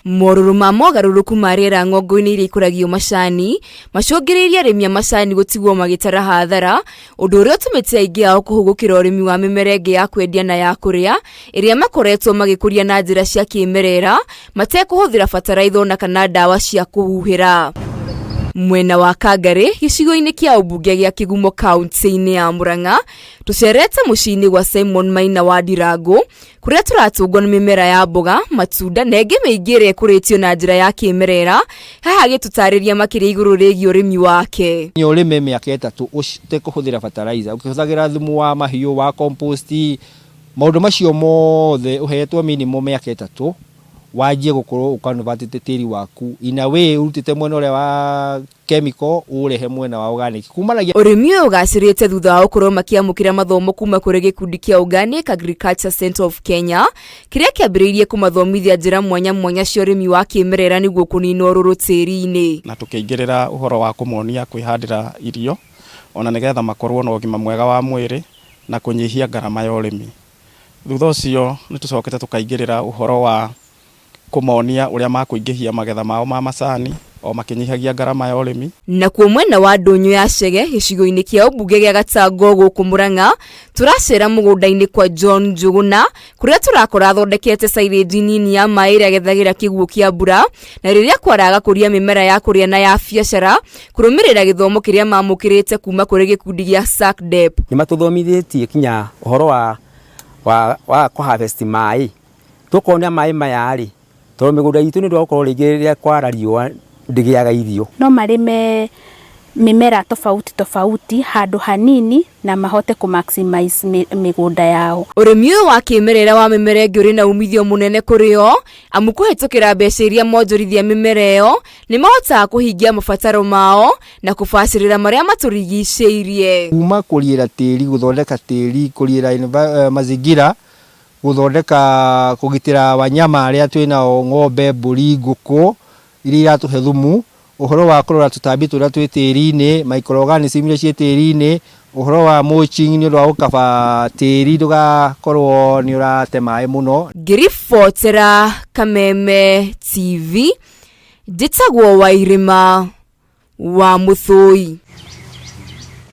Morũrũ ma mogarũrũku ma rĩera ng'ongo-inĩ iria ikũragio macani macũngĩrĩirie arĩmi a macani gũtigwo magĩtara hathara, ũndũ ũrĩa ũtũmĩte aingĩ ao kũhũgũkĩra ũrĩmi wa mĩmera ĩngĩ ya kwendia na ya kũrĩa ĩrĩa makoretwo magĩkũria na njĩra cia kĩmerera matekũhũthĩra bataraitha ona kana ndawa cia kũhuhĩra. Mwena wa Kangarĩ gĩcigo-inĩ kĩa ũmbunge gĩa Kĩgumo kaunti-inĩ ya Murang'a tũcerete mũciĩ-inĩ gwa Simon Maina wa Ndirangũ kũrĩa tũratũngwo nĩ mĩmera ya mboga, matunda na ĩngĩ mĩingĩ ĩrĩa ĩkũrĩtio na njĩra ya kĩmerera. Haha agĩtũtarĩria makĩria igũrũ rĩgiĩ ũrĩmi wake. Nĩ ũrĩme mĩaka ĩtatũ ũtekũhũthĩra fertilizer, ũkĩhũthagĩra thumu wa mahiũ, wa compost, maũndũ macio mothe ũhetwo minimum mĩaka ĩtatũ, wanjie gũkorwo ũ convert tĩri waku in a way ũrutĩte mwena ũrĩa wa chemical ũũrehe mwena wa organic kumanagia. Ũrĩmi ũyũ ũgacĩrĩte thutha wa gũkorwo makĩamũkĩra mathomo kuma kũrĩ gĩkundi kĩa Organic Agriculture Centre of Kenya kĩrĩa kĩambĩrĩirie kũmathomithia njĩra mwanya mwanya cia ũrĩmi wa kĩmerera nĩguo kũnina ũrũrũ tĩri-inĩ. Na tũkĩingĩrĩra ũhoro wa kũmonia kwĩhandĩra irio ona nĩgetha makorwo na ũgima mwega wa mwĩrĩ na kũnyihia ngarama ya ũrĩmi. Thutha ũcio nĩ tũcokete tũkaingĩrĩra ũhoro wa kũmonia ũrĩa makũingĩhia magetha mao ma macani o makĩnyihagia ngarama ya ũrĩmi. Nakuo mwena wa ndũnyũ ya Chege gĩcigo-inĩ kĩa ũmbunge gĩa Gatango gũkũ Murang'a, tũracera mũgũnda-inĩ kwa John Njũgũna kũrĩa tũrakora athondekete silage nini ya maĩ ĩrĩa agethagĩra kĩguũ kĩa mbura na rĩrĩa kwara agakũria mĩmera ya kũrĩa na ya biacara kũrũmĩrĩra gĩthomo kĩrĩa mamũkĩrĩte kuma kũrĩ gĩkundi gĩa SACDEP. Nĩ matũthomithĩtie kinya ũhoro wa wa wa kũ harvest maĩ. Tũkona maĩ maya rĩ, tondũ mĩgũnda itũ nĩ ũndũ wa gũkorwo rĩngĩ rĩrĩa kwara riũa ndĩgĩaga irio. No marĩme mĩmera tofauti tofauti handũ hanini na mahote kũ maximize mĩgũnda yao. Ũrĩmi ũyũ wa kĩmerera wa mĩmera ĩngĩ ũrĩ na umithio mũnene kũrĩ o, amu kũhĩtũkĩra mbeca iria monjorithia mĩmera ĩyo, nĩ mahotaga kũhingia mabataro mao na kũbacĩrĩra marĩa matũrigicĩirie. Kuma kũriĩra tĩri, gũthondeka tĩri, kũriĩra mazingira, gũthondeka kũgitĩra wanyama arĩa twĩ nao ng'ombe, mbũri, ngũkũ iria iratũhe thumu, ũhoro wa kũrora tũtambi tũrĩa twĩ tĩri-inĩ, microorganism iria ciĩ tĩri-inĩ, ũhoro wa mulching nĩ ũndũ wa gũkaba tĩri ndũgakorwo nĩ ũrate maĩ mũno. Ngĩribotera Kameme TV, njĩtagwo Wairĩma wa Mũthũi.